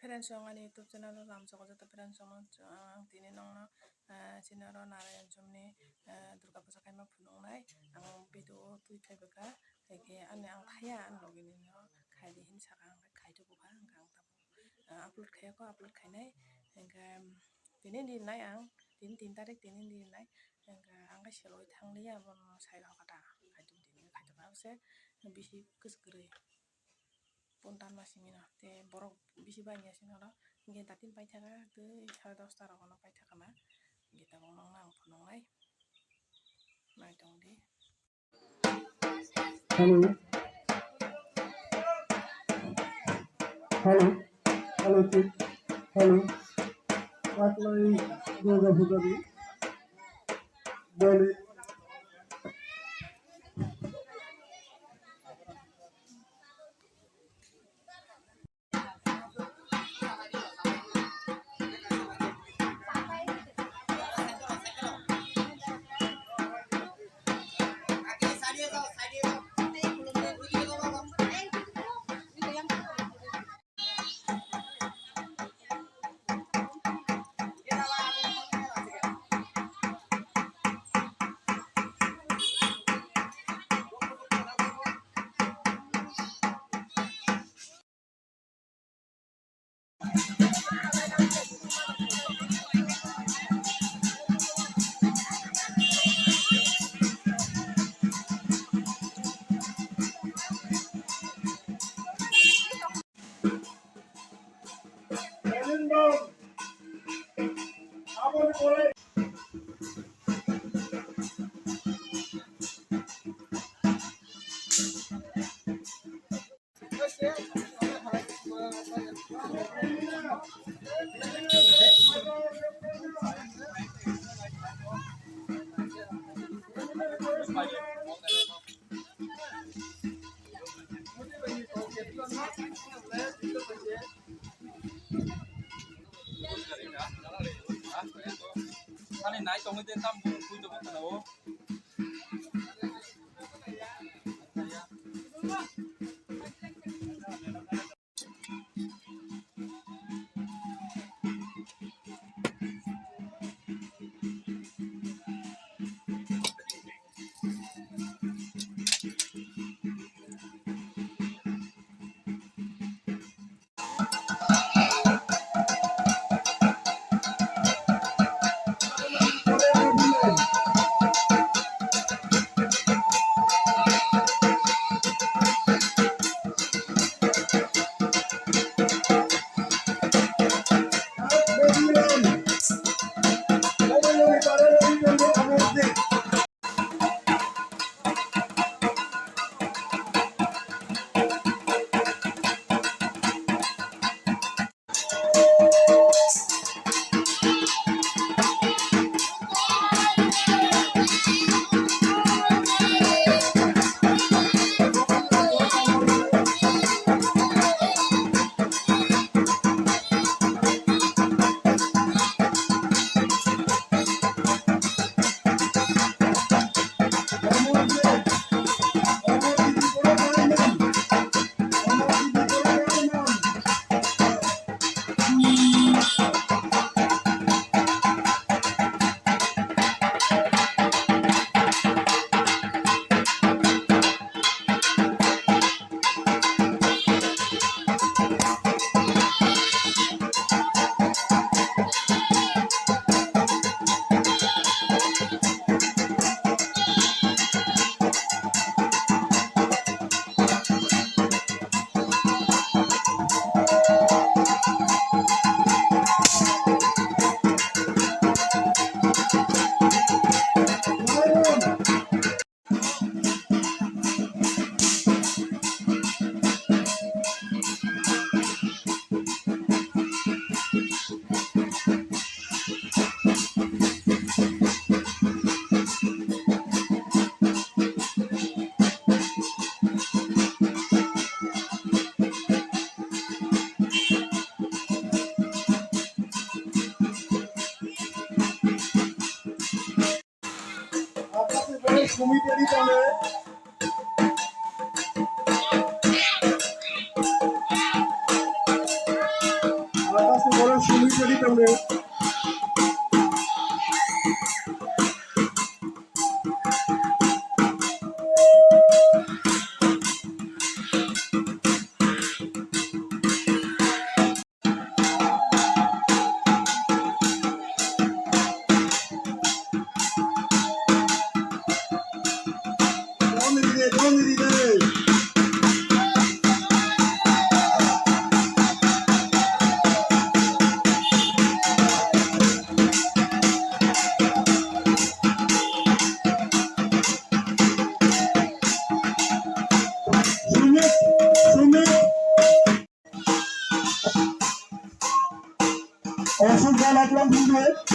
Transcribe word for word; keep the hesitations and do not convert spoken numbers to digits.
Friends, ang ani YouTube channel o lamsogo joto friends, ang tini nongno, ah, chini oro Narayan Chomni, ah, Durga Puja khaima phunuknai. Ang video o twi phai bwkha, haikhe ani ang thaya, ani logi nini o khai di hin saka, ang khai rw bwkha, ang tamo, ah, upload khaiya kho, upload khainai. Hingkhe tini di nai ang, tini tin tarik, tini di nai. Hingkhe ang khe seloi thang liya, bono sai rw kha ta, khai di tini khai rw kha se bisi kwchwk kwrwi. Phone tanma simi no. Te borok bisi bai ya sini oro. Hingke datin paithaka tei sare dosta rogono paithaka na. Hingke tabuk nokno ang phunuknai. Nai tong di. Hello. Hello. Hello, check. Hello. Taklai Durga Puja ni boli. Ani nai tongwi de tam buru twi tongwi khana o. Borok simi tongdi tongo. Sumit, Sumit. Osuk jala tuang thangdi.